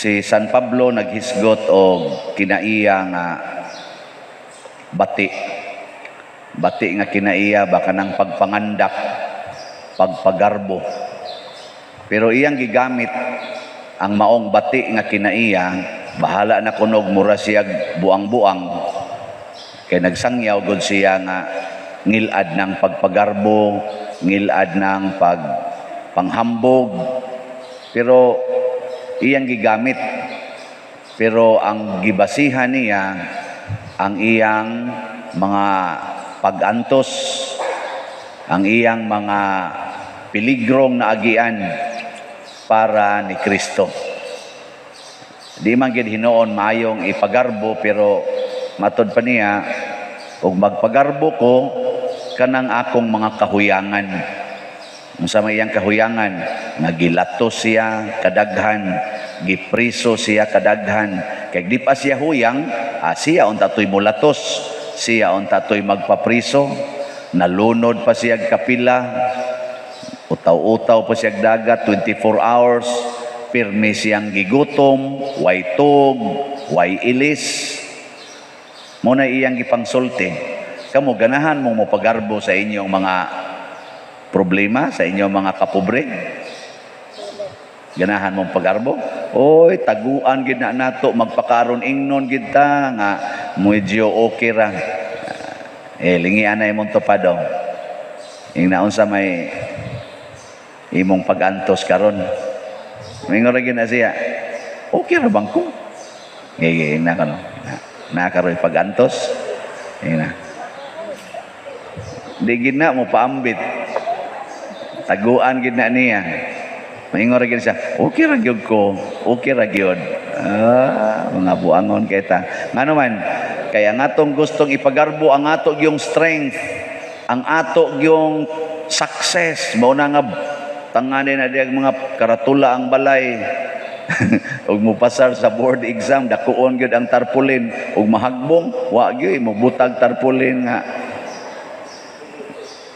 Si San Pablo naghisgot og kinaiya nga bati. Bati nga kinaiya ba, kanang pagpangandak, pagpagarbo. Pero iyang gigamit ang maong bati nga kinaiya, bahala na kunog mura siya buang-buang, kay nagsangyaw gud siya nga ngilad ng pagpagarbo, ngilad ng pagpanghambog. Pero iyang gigamit. Pero ang gibasihan niya ang iyang mga pagantos, ang iyang mga piligrong naagian para ni Kristo. Di man gid hinuon maayong ipagarbo, pero matod pa niya, ug magpagarbo ko kanang akong mga kahuyangan. Unsa may iyang kahuyangan? Nga gilatos siya kadaghan, gipriso siya kadaghan. Kay di pa siya huyang, siya unta to'y mulatos, siya unta to'y magpapriso, nalunod pa siya kapila, utaw-utaw pa siya dagat 24 hours, pirmi siyang gigutom, way tug, way ilis. Mao na iyang gipangsulti. Kamo, ganahan mo mopagarbo sa inyong mga problema, sa inyong mga kapobre? Ganahan mong pagarbo? Oy, taguan gid na nato, magpakaron ingnon gid ta nga medyo okay ra. Eh, lingian na imong tupad. Ingna unsa may imong pag-antos karon. Mingon ra gyud na siya. Okay ra bang ko? Ngige, ingna ka no. Na karoy pag-antos. Ingna. Di gid na mo paambit. Taguan gid na niya. Maingon ra gyud siya, okay ra gyud ko, okay ra gyud. Ah, mga buangon kay ta. Ngano man, kaya ang atong gustong ipagarbo ang ato yung strength, ang ato yung success, mao na nga tangani na diyag mga karatula ang balay. Ug mopasar sa board exam, dakuon gyud ang tarpaulin, ug mahagbong, wa gyud mo butag tarpaulin nga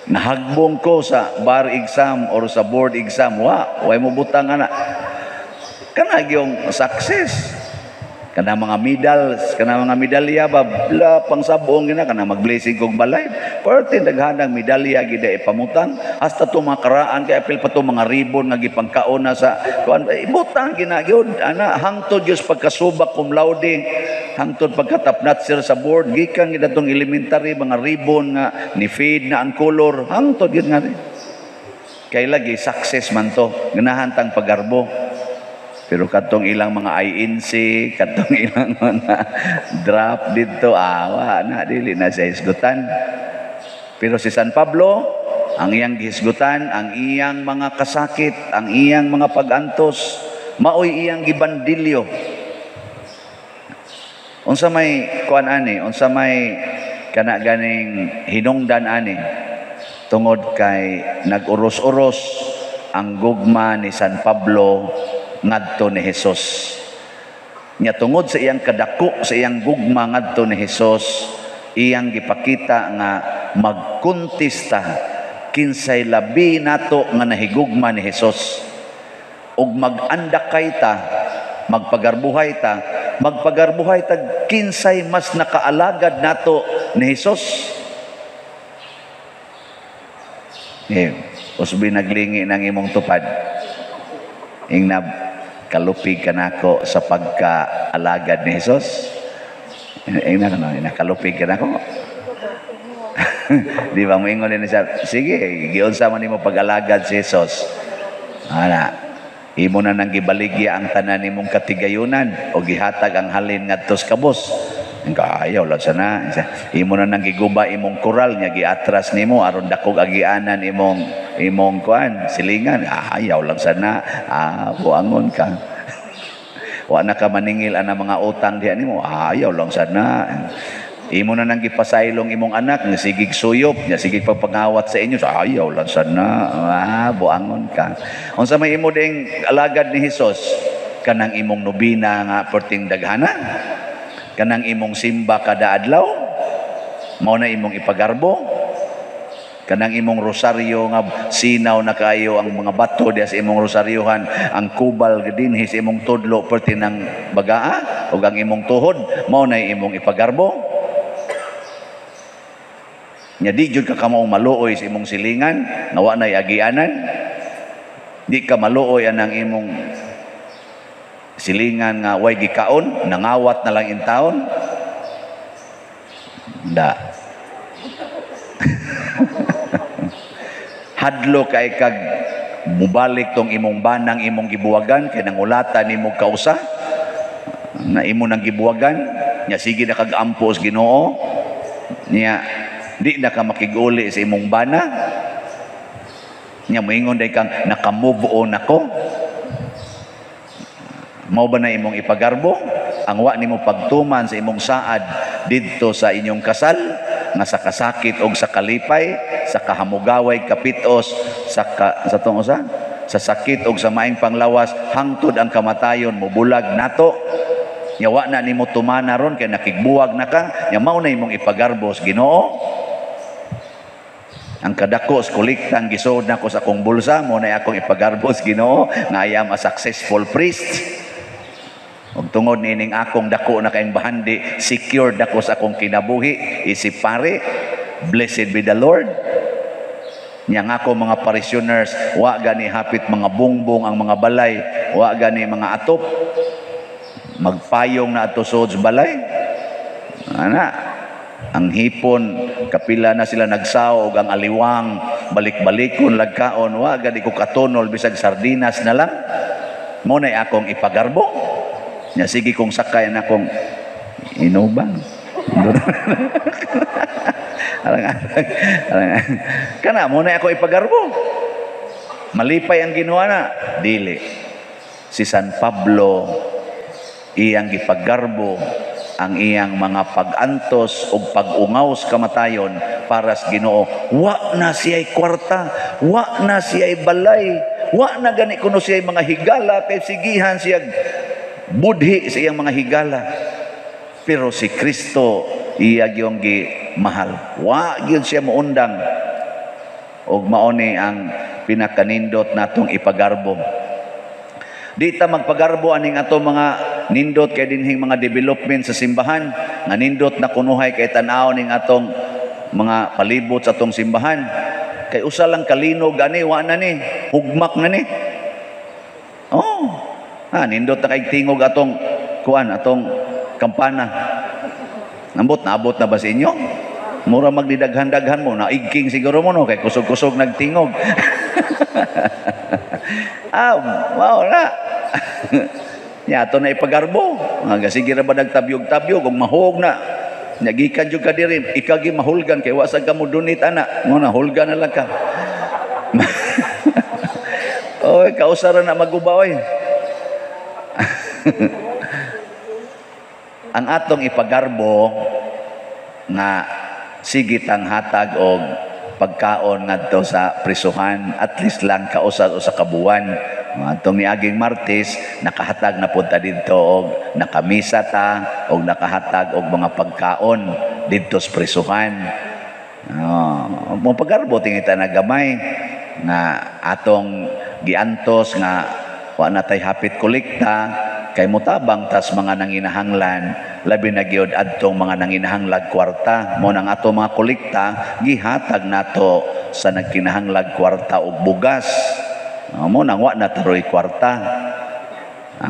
nahagbong ko sa bar exam or sa board exam, wa way mo butang ana. Kana yung success, kana mga medals, kana mga medalya ba, bla pangsabong gina kana mag-blessing kog balay, perti daghanang medalya gid ipamutang, hasta to mga karaan kay apil pa to mga ribbon nga gipangkaon na sa kuan, ibutang gina gyud ana hangtod gyud pagkasubak cum laude, hangtod pagka-topnotcher sa board, gikan gid atong elementary, mga ribbon nga ni fade na ang color, hangtod gyud nga kay lagi success man to, ganahan tang pagarbo. Pero katong ilang mga INC, katong ilang mga draft dito, awa na, dili na siya hisgutan. Pero si San Pablo, ang iyang gihisgutan, ang iyang mga kasakit, ang iyang mga pagantos, maoy iyang gibandilyo. Unsa may kuan ani, unsa may kana ganing hinungdan ani, tungod kay nag-uros-uros ang gugma ni San Pablo ngadto ni Hesus. Nya tungod sa iyang kadako sa iyang gugma ngadto ni Hesus, iyang gipakita nga magkontesta kinsay labi nato nga nahigugma ni Hesus. Ug mag-andakay ta, magpagarbuhay ta, magpagarbuhay ta kinsay mas nakaalagad nato ni Hesus. Eh, usbi naglingi ng imong tupad. Ingna, kalupig ka nako sa pagkaalagad ni Jesus. Ingna ka no, kalupig ka nako. Di ba moingon din siya, sige, giunsa man nimo pag-alagad si Jesus. Ana, imo na nang gibaligya ang tanan nimong katigayunan o gihatag ang halin ngadto sa kabos. Kayaw lang sana. Imo na nang giguba imong koral nya giatras nimo aron dakog agianan imong imong kuan silingan. Ayaw lang sana. Buangon ka. Wa na ka maningil ana mga utang diha nimo. Ayaw lang sana. Imo na nang gipasaylong imong anak nga sigig suyop nya sigig pagpangawat sa inyo. Ayaw lang sana. Buangon ka. Unsa may imo ding alagad ni Hesus? Kanang imong nobina nga perting daghana? Kanang imong simba kada adlaw, mao na imong ipagarbo. Kanang imong rosaryo nga sinaw na kaayo ang mga bato diya sa imong rosaryohan, ang kubal dinhi sa imong tudlo perti ng bagaa ug ang imong tuhod, mao na imong ipagarbo. Nya di jud ka kamaong maluoy sa imong silingan nga wa nay agianan. Di ka maluoy anang imong silingan nga way gikaon, nangawat na lang intawon. Da. Hadlo kay kag mubalik tong imong banang imong gibuwagan kay nangulata nimo kausa na imo nang gibuwagan, nya sige na kag ampo sa Ginoo, nya di na ka makiguli sa imong bana, nya moingon day kang naka-move on ako. Mao ba na imong ipagarbo ang wa nimo pagtuman sa imong saad didto sa inyong kasal, nga sa kasakit og sa kalipay, sa kahamugaway kapitos, sa ka, sa tong usa, sa sakit og sa maing panglawas, hangtod ang kamatayon mobulag nato. Nya wa na nimo tumana ron kay nakigbuwag na ka, nya mao na imong ipagarbo sa Ginoo. Ang kadako sa kolektang gisod nako sa akong bulsa, mao na akong ipagarbo sa Ginoo nga I am a successful priest. Ug tungod niining akong dako na kaayong bahandi, secured ako sa akong kinabuhi isip pare. Blessed be the Lord. Nya nga ako mga parishioners, wa gani hapit mga bungbong ang mga balay, wa gani mga atop. Magpayong na ato sod sa balay. Ana, ang hipon kapila na sila nagsaog ang aliwang, balik-balikon lagkaon, wa gani ko katunol bisag sardinas na lang. Mo na akong ipagarbo. Nya sige kong sakay na akong inubang. Arang, arang, kana mo na ako ipagarbo. Malipay ang Ginoo na dili. Si San Pablo iyang gipagarbo ang iyang mga pag-antos o pag-ungaw sa kamatayon para sa Ginoo. Wa na siya'y kwarta, wa na siya'y balay, wa na gani kuno siya'y mga higala kay sigihan siya budhi sa iyang mga higala. Pero si Kristo iya gyud gimahal. Wa gyud siya moundang. Og mao ni ang pinakanindot natong ipagarbo. Di ta magpagarbo aning ato mga nindot kay dinhing mga development sa simbahan, nga nindot na kunuhay kay tan-aw ning atong mga palibot sa atong simbahan. Kay usa lang kalinog ani, wa na ni, hugmak na ni. Oh. Nindot na kay tingog atong kuan, atong kampana. Nambot, naabot na ba sa inyo? Mura magdidaghan-daghan mo, naigking siguro mo no, kay kusog-kusog nagtingog. Wow na. Nya ato na ipagarbo. Nga sige ra ba nagtabyog-tabyog ug mahog na. Nagikan jud ka diri, ikaw gi mahulgan kay wa sa ka mo donate ana. Mo na hulgan na lang ka. Oy, kausa ra na maguba oy. Ang atong ipagarbo nga sige tang hatag og pagkaon ngadto sa prisuhan, at least lang kausa o sa kabuan. Atong niaging Martes nakahatag na punta didto og nakamisa ta og nakahatag og mga pagkaon didto sa prisuhan. Oh, mo pagarbo tingita na gamay nga atong giantos nga wa na tay hapit kolekta kay motabang tas mga nanginahanglan, labi na gyud adtong mga nanginahanglag kwarta. Mo nang ato mga kolekta gihatag nato sa nagkinahanglag kwarta og bugas. Mo nang wa na taroy kwarta.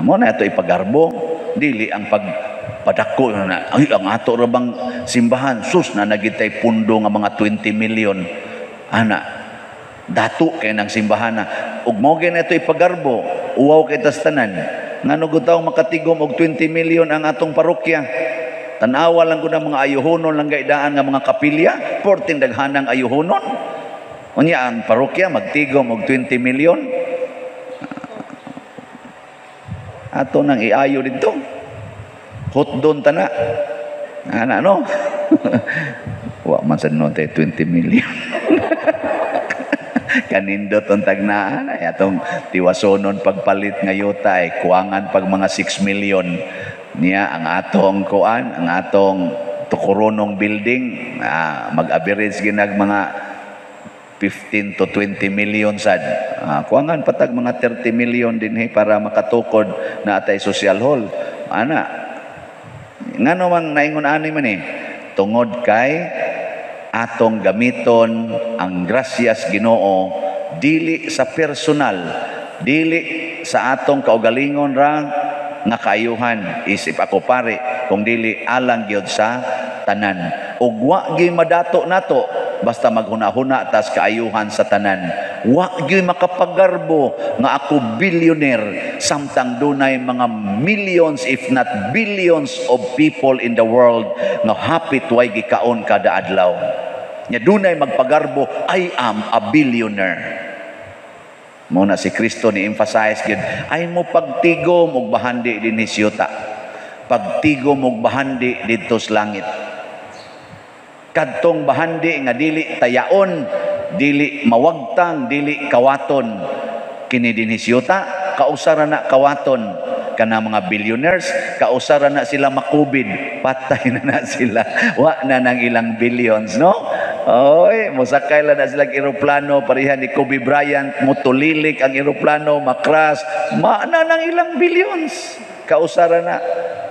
Mo na ato ipagarbo, dili ang pagpadako na ay ang ato ra bang simbahan sus na nagitay pundo nga mga 20 million ana dato kay nang simbahan na ug mo gyud ato ipagarbo, uwaw kay tas tanan. Ngano gud taw makatigom og 20 million ang atong parokya. Tan-awa lang gud ang mga ayuhonon lang gaidaan nga mga kapilya, porting daghanang ayuhonon. Unya ang parokya magtigom og 20 million. Ato nang iayo didto. Hotdon tana. Ana no. Wa man sad no 20 million. Kanindot ang tagnaan ay atong tiwasonon pagpalit nga yuta ay kuwangan pag mga 6 million niya ang atong kuan, ang atong tukuronong building, mag-average ginag mga 15 to 20 million sad. Kuangan patag mga 30 million dinhi para makatukod na atay social hall. Ana. Ngano mang naingon ani man eh? Tungod kay atong gamiton ang grasyas Ginoo dili sa personal, dili sa atong kaugalingon ra nga kaayuhan isip ako pare, kung dili alang gyud sa tanan. Ug wa gyud madato nato basta maghuna-huna tas kaayuhan sa tanan. Wa gyud makapagarbo nga ako billionaire samtang dunay mga millions if not billions of people in the world nga hapit way gikaon kada adlaw. Nya dunay magpagarbo, "I am a billionaire." Mao na si Kristo ni emphasize gyud ay mo pagtigom og bahandi dinhi sa yuta. Pagtigom og bahandi didto sa langit. Kadtong bahandi nga dili tayaon, dili mawagtang, dili kawaton. Kini dinhi sa yuta, kausara na kawaton. Kana mga billionaires, kausara na sila makubid, patay na na sila. Wa na nang ilang billions, no? Oy, mosakay lang na sila eroplano, pareha ni Kobe Bryant, mutulilik ang eroplano, makras, ma na nang ilang billions. Kausara na.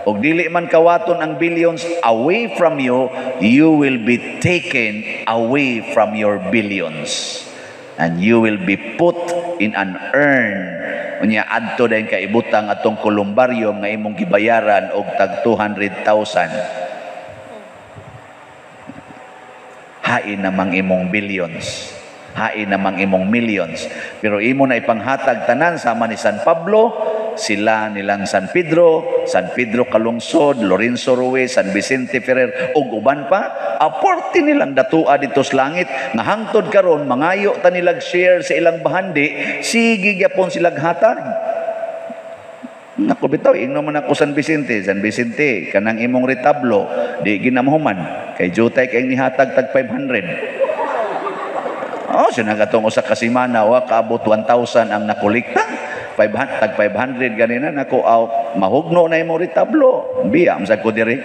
Og dili man kawaton ang billions away from you, you will be taken away from your billions. And you will be put in an urn. Unya adto dayon ka ibutang atong columbarium nga imong gibayaran og tag 200,000. Hain namang imong billions. Hain namang imong millions. Pero imo na ipanghatag tanan sama ni San Pablo, sila nilang San Pedro, San Pedro Calungsod, Lorenzo Ruiz, San Vicente Ferrer ug uban pa, aporti nilang datua dito sa langit nga hangtod karon mangayo ta nilag share sa ilang bahandi, sige gyapon silag hatag. Nako bitaw, ingno man ako San Vicente, San Vicente, kanang imong retablo, di ginamhuman, kay jutay kay nihatag tag 500. Oh, siya nagatong usa ka semana, wa kaabot 1,000 ang nakolekta. 500, tag 500 ganina nako aw mahugno na imong retablo. Biya man ko diri.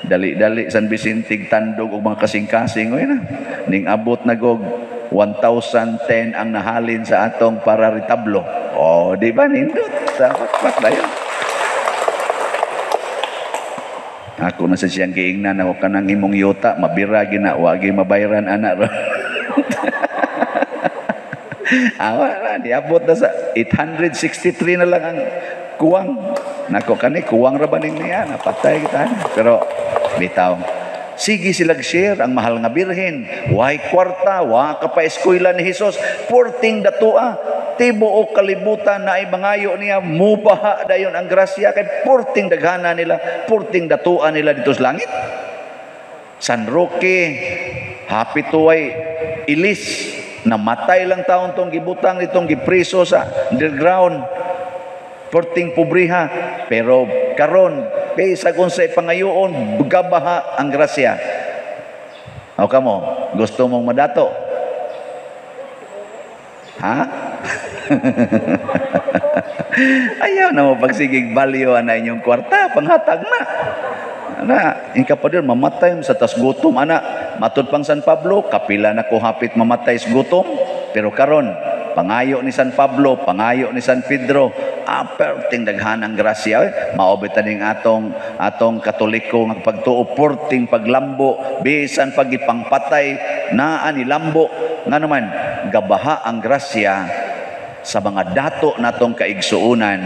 Dali-dali San Vicente tandog og mga kasing-kasing oy na. Ning abot na gog 1,010 ang nahalin sa atong para retablo. Oh, di ba nindot? Dapat dayon. Ako na sa siyang giingnan ako kanang imong yuta mabira gina wa gi mabayran ana ro. Awa, niabot na sa 863 na lang ang kuwang. Nako kani kuwang ra ba ning niya, napatay kita. Pero bitaw. Sige silag share ang mahal nga birhen. Way kwarta, wa ka pa eskwela ni Hesus, porting datua. Tibuok kalibutan na ay mangayo niya, mubaha dayon ang grasya kay porting daghana nila, porting datua nila dito sa langit. San Roque, happy tuway ilis. Namatay lang taon tong gibutang itong gipriso sa underground. Porting pobriha. Pero karon kaysa kung sa pangayoon, gabaha ang grasya. O kamo, gusto mong madato? Ha? Ayaw na mo pagsigig value na inyong kwarta, panghatag na. Ana, ingka pa din, mamatay sa tas gutom, ana. Matud pang San Pablo, kapila na ko hapit mamatay sa gutom. Pero karon, pangayo ni San Pablo, pangayo ni San Pedro, aperting daghanang grasya. Eh. Maobit ning atong Katoliko nga pagtuo, porting paglambo, bisan pagipangpatay, naa ni lambo. Nga naman, gabaha ang grasya sa mga dato natong kaigsuunan,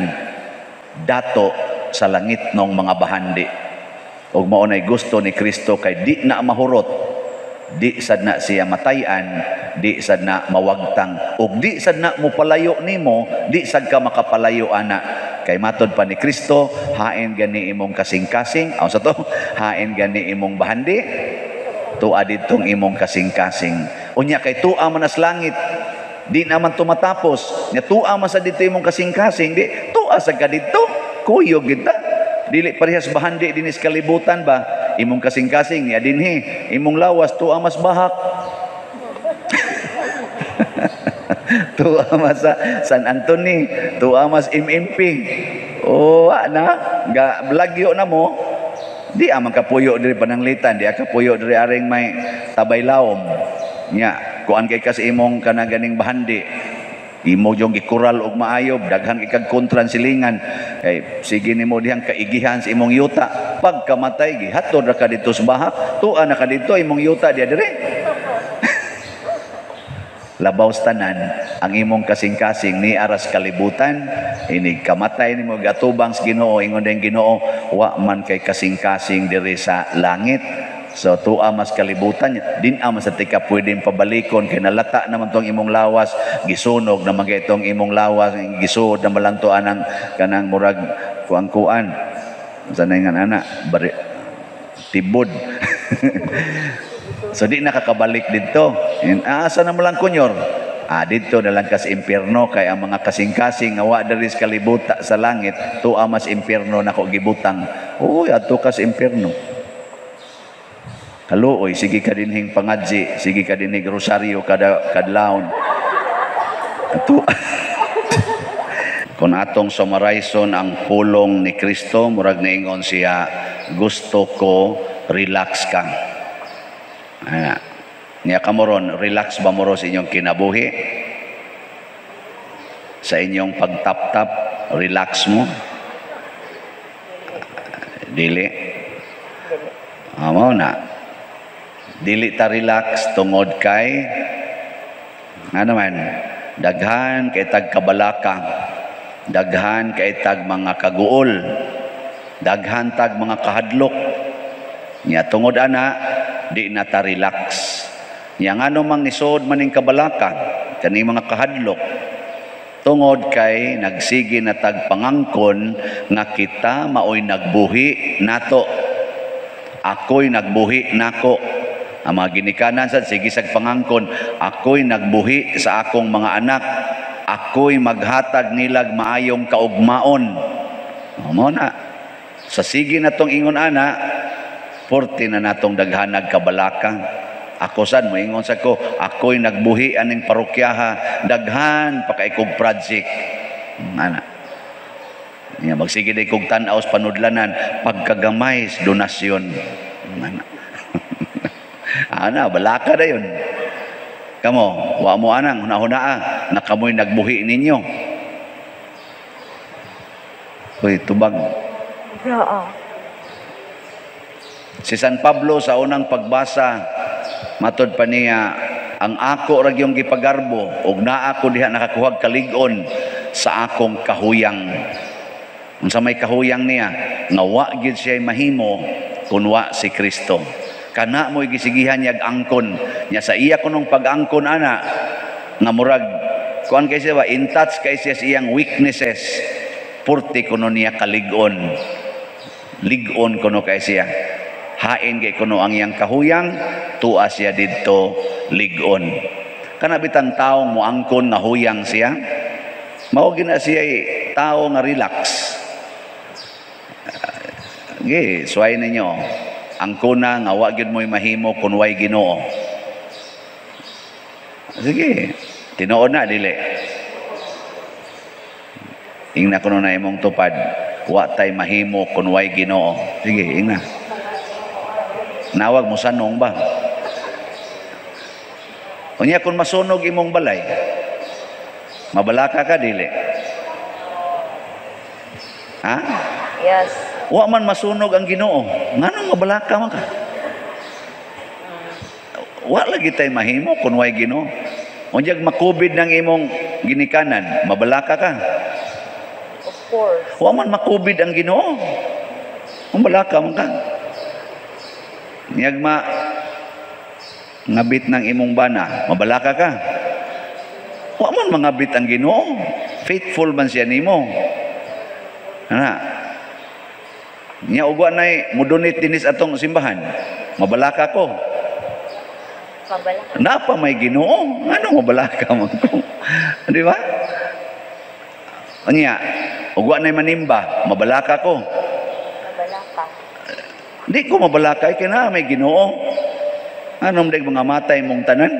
dato sa langit nong mga bahandi. Og mao nay gusto ni Kristo kay di na mahurot, di sad na siya matayan, di sad na mawagtang, ug di sad na mopalayo nimo, di sad ka makapalayo ana. Kay matod pa ni Kristo, hain gani imong kasing-kasing, aw sa to, hain gani imong bahandi, tua ditong imong kasing-kasing. Unya kay tua man as langit, di naman tumatapos. Nya tua man sa dito imong kasing-kasing, di tua sa ka dito, kuyog kita. Dili parehas bahandi dinis kalibutan ba? Imong kasing-kasing niya dinhi, imong lawas tua mas bahak. Tua mas sa San Anthony, tua mas MMP. Oh, ana, ga lagyo na mo. Di amang kapuyo diri pananglitan, di kapuyo diri aring may tabay lawom. Nya, kuan kay ka sa imong kana ganing bahandi. Imo yung gikural og maayo, daghan kay kag kontran silingan. Kay sige nimo dihang kaigihan sa imong yuta. Pagkamatay, gihatod ra ka didto sa bahak, tua na ka didto imong yuta diya dire. Labaw sa tanan, ang imong kasing-kasing ni aras kalibutan, inig kamatay nimo gatubang sa Ginoo, ingon din Ginoo, wa man kay kasing-kasing diri sa langit. So tua mas kalibutan, din ama sa tika pwedeng pabalikon kay nalata naman tong imong lawas, gisunog naman kay itong imong lawas, gisuod naman lang to anang kanang murag kuang-kuan. Sa nga ana, bari, tibod. So di nakakabalik dito. Asa na mo lang kunyor? Dito na lang kas impyerno kay ang mga kasing-kasing nga wa diri sa kalibuta sa langit, tuwa mas impyerno nako gibutang. Uy, adto ka sa impyerno. Kaluoy, sige ka dinhing pangadji, sige ka dinhing rosaryo kada kadlawon. Ato. Kung atong summarize ang pulong ni Kristo, murag niingon siya, "Gusto ko relax ka." Ana. Niya kamo ron, relax ba mo ro sa inyong kinabuhi? Sa inyong pagtap-tap, relax mo? Dili. Amo na. Dili ta relax tungod kay ano man, daghan kay tag kabalaka, daghan kay tag mga kaguol, daghan tag mga kahadlok. Nya tungod ana, di na ta relax. Nya ngano mang nisod maning kabalaka, kani mga kahadlok, tungod kay nagsige na tag pangangkon nga kita maoy nagbuhi nato. Ako'y nagbuhi nako. Ang mga ginikanan sad sige sag pangangkon, ako'y nagbuhi sa akong mga anak. Ako'y maghatag nilag maayong kaugmaon. Mao na. Sa sige natong ingon ana, porte na natong daghanag kabalaka. Ako sad moingon sa ko, ako'y nagbuhi aning parokyaha, daghan pa kay kog project. Ana. Nya magsige day kog tan-aw sa panudlanan, pagkagamay sa donasyon. Ana. Ana, balaka dayon. Kamo, wa mo anang hunahunaa na kamoy nagbuhi ninyo. Uy, tubag. Oo. Si San Pablo sa unang pagbasa, matod pa niya, ang ako ra gyung gipagarbo ug naa ko diha nakakuhag kalig-on sa akong kahuyang. Unsa may kahuyang niya? Nga wa gyud siya mahimo kun wa si Kristo. Kana mo'y gisigihan niya angkon. Nya sa iya kunong pag-angkon ana nga murag kuan kay siya ba, in touch kay siya sa iyang weaknesses. Purti kuno niya kalig-on. Lig-on kuno kay siya. Hain kay kuno ang iyang kahuyang, tuwa siya didto lig-on. Kana bitang taong moangkon nga huyang siya, mao gina siya tao nga relax. Ge, suway ninyo. Angkona nga wa gyud mo'y mahimo kun way Ginoo. Sige, tinuod na dili. Ingna kuno na imong tupad, wa tay mahimo kun way Ginoo. Sige, ingna. Nawag mo sanong ba? Unya kung masunog imong balay, mabalaka ka dili? Ha? Yes. Wa man masunog ang Ginoo. Nganong mabalaka man ka? Wa lagi tay mahimo kun way Ginoo. Unyag makubid ng imong ginikanan, mabalaka ka. Of course. Wa man makubid ang Ginoo. Mabalaka man ka. Niyag ma ngabit ng imong bana, mabalaka ka. Wa man mangabit ang Ginoo. Faithful man siya nimo. Ana. Nya ugwa nay mudonate dinis atong simbahan. Mabalaka ko. Mabalaka. Napa may Ginoo, ngano mabalaka man ko? Di ba? Unya, ugwa nay manimba, mabalaka ko. Mabalaka. Di ko mabalaka kay na may Ginoo. Anong dag mga matay mong tanan?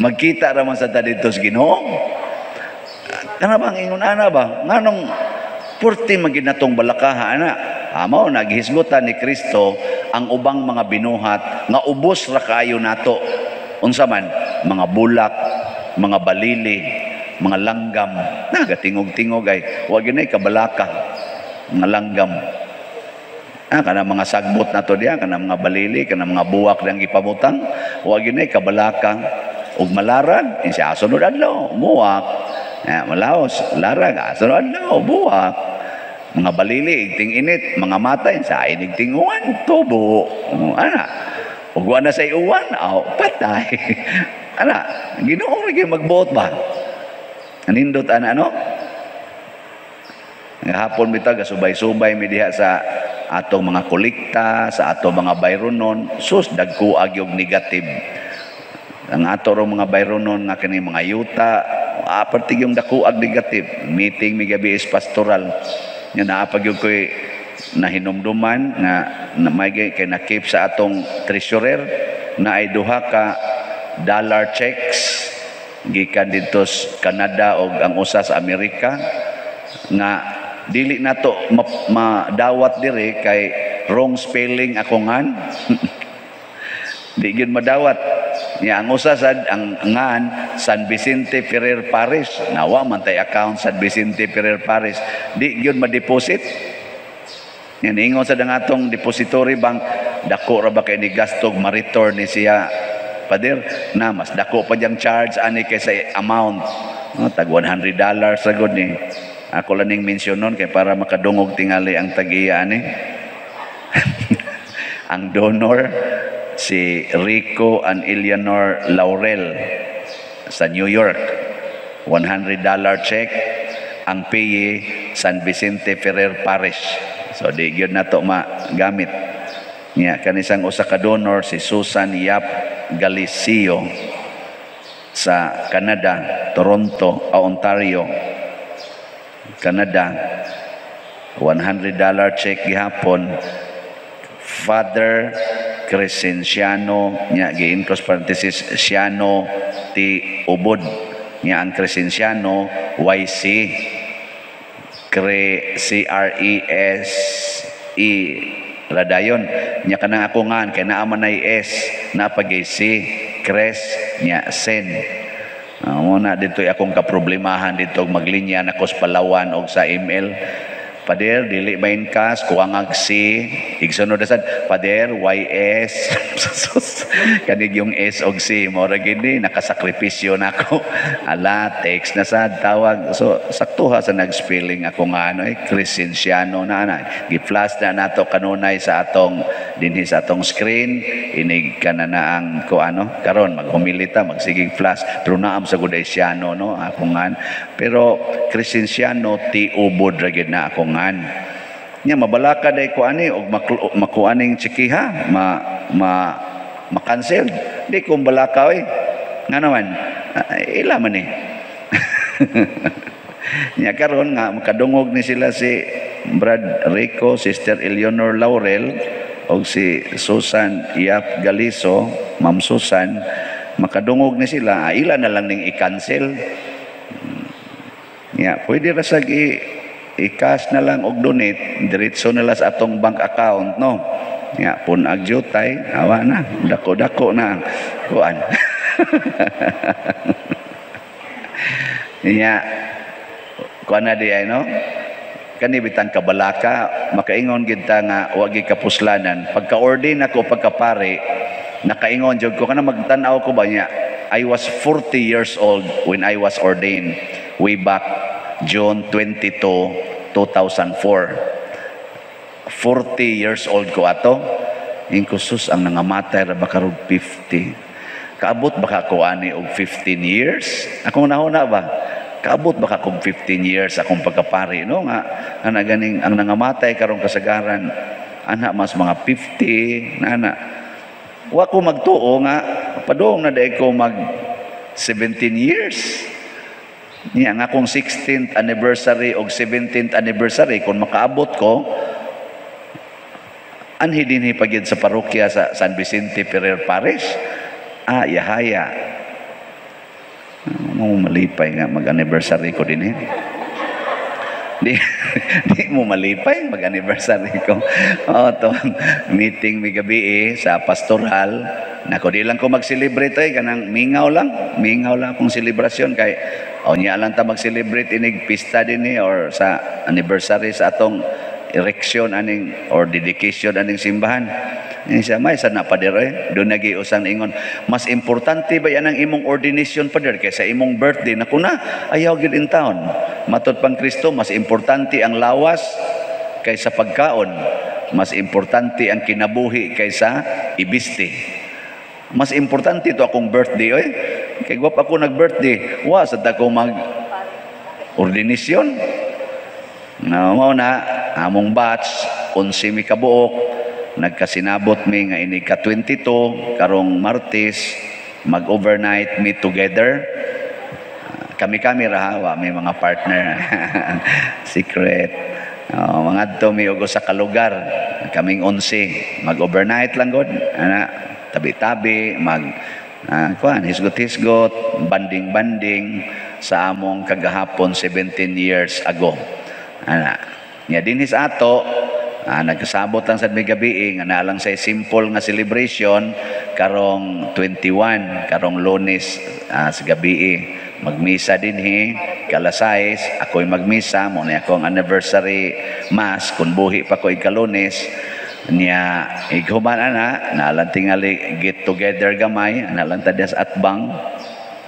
Magkita ra man sa ta didto sa Ginoo. Kana bang ingon ana ba? Nganong purti magid natong balakaha ana? Mao naghisgutan ni Kristo ang ubang mga binuhat nga ubos ra kaayo nato. Unsa man? Mga bulak, mga balili, mga langgam. Nagatingog-tingog ay wa gyud kabalaka mga langgam. Kana mga sagbot nato diya, kana mga balili, kana mga buwak diyang gipabutang, wa gyud kabalaka. Ug malarag, siya sunod adlaw, muwak. Malaos, larag, sunod adlaw, buwak. Mga balili, igting init, mga matay, sa inig tinguan, tubo. Ana. Ug wa na sa uwan, aw, patay. Ana, Ginoo ra gyud magbuot ba? Anindot ana, no? Hapon bitaw gasubay-subay mi diha sa atong mga kolekta, sa atong mga bayronon, sus, dagko yung negative. Ang ato rong mga bayronon nga kini mga yuta, apertig yung dako ag negative. Meeting mi gabi is pastoral. Nga naa pa gyud ko'y nahinumduman nga na may kay na-keep sa atong treasurer na ay duha ka dollar checks gikan didto sa Canada og ang usa sa Amerika nga dili nato madawat diri kay wrong spelling ako ngan. Di gyud madawat niya. Ang usa sad, ang ngan San Vicente Ferrer Parish, nawa man tay account San Vicente Ferrer Parish, di gyud ma-deposit niya. Niingon sad ang atong depository bank, dako ra ba kay ni gastog ma-return ni siya, pader, na mas dako pa diyang charge ani kaysa amount, no? Tag $100 sa gud ni. Ako lang ning mensyonon kay para makadungog tingali ang tag-iya ani. Ang donor si Rico and Eleanor Laurel sa New York. $100 check, ang payee San Vicente Ferrer Parish. So di gyud nato magamit. Nya kanisang usa ka donor si Susan Yap Galicio sa Canada, Toronto, Ontario, Canada. $100 check gihapon. Father Crescenciano nya gi cross parenthesis Siano T Ubod. Nya ang Crescenciano YC Cre C R E S E radayon. Nya kanang ako ngan kay naa man ay S na pagay C Cres nya Sen. Mo na dito akong kaproblemahan dito maglinya nako sa Palawan og sa ML. Pader, dili main cash, kuwang ag C, igsunod na sad, Pader, YS, kanig yung S og C, mora gini, nakasakripisyo na ako. Ala, text na sad, tawag. So, saktuha sa nag-spelling ako nga, ano, eh, Crescenciano na, ana. Gi-flash na nato kanunay sa atong, dinhi sa atong screen, inig ka na na ang, ko ano, karon maghumilita, magsiging flash, pero naam sa Gudaysiano, no, ako nga. Pero, Crescenciano, T. Ubod, ra gyud na ako ngan. Nya mabalaka day ko ani og makuaning tsikiha, ma ma ma-cancel. Di ko balaka oy. Nga naman, ila man eh. Nya karon nga makadungog ni sila si Brad Rico, Sister Eleanor Laurel og si Susan Yap Galiso, Ma'am Susan, makadungog ni sila, ila na lang ning i-cancel. Nya pwede ra sag i-cash na lang og donate, diretso na lang sa atong bank account, no? Nya pun ag jutay, awa na, dako-dako na kuan. Nya kuan na di ay, no? Kani bitang kabalaka, makaingon gid ta nga wa gi kapuslanan. Pagka-ordain ako pagkapare, nakaingon jud ko kana magtan-aw ko ba niya. I was 40 years old when I was ordained way back June 22, 2004. 40 years old ko ato. Inkusus ang nangamatay ra baka rog 50. Kaabot baka ko ani og 15 years? Akong nahuna ba? Kaabot baka kog 15 years akong pagkapari, no? Nga ana ganing ang nangamatay karong kasagaran ana mas mga 50 na ana. Wa ko magtuo nga padung na day ko mag 17 years. Niya nga akong 16th anniversary og 17th anniversary kung makaabot ko anhi dinhi pagyud sa parokya sa San Vicente Ferrer Parish. Ah, yahaya. Mo malipay nga mag-anniversary ko dinhi. Di, di mo malipay mag-anniversary ko. Oh, to meeting mi gabi eh, sa pastoral. Nako, di lang ko mag-celebrate ay kanang mingaw lang. Mingaw lang akong selebrasyon kay o niya lang ta mag-celebrate inig pista din eh, or sa anniversary sa atong erection aning or dedication aning simbahan. Ini siya may sa na, pader eh. Doon nagi usang ingon, mas importante ba yan ang imong ordination, pader, kaysa imong birthday? Naku na, ayaw gyud in town. Matod pang Kristo, mas importante ang lawas kaysa pagkaon. Mas importante ang kinabuhi kaysa ibisti. Mas importante to akong birthday oy. Kay gwap ako nag-birthday, wa sa ta ko mag ordination. Na mao na among batch, 11 mi kabuok, nagkasinabot mi nga inig ka 22 karong Martes, mag-overnight mi together. Kami-kami ra ha, wa may mga partner. Secret. Oh, mga adto mi og usa ka lugar, kaming 11, mag-overnight lang gud. Ana, tabi-tabi, mag kuan, hisgot-hisgot, banding-banding sa among kagahapon 17 years ago. Ana. Nya dinhi sa ato, nagkasabot lang sa may gabi nga naa lang sa simple nga celebration karong 21, karong Lunes sa gabi. Magmisa dinhi kalas 6, ako'y magmisa mo na akong anniversary mass kung buhi pa ko ikalunes. Niya ighuman ana, naalang tingali get together gamay, analang ta diha sa atbang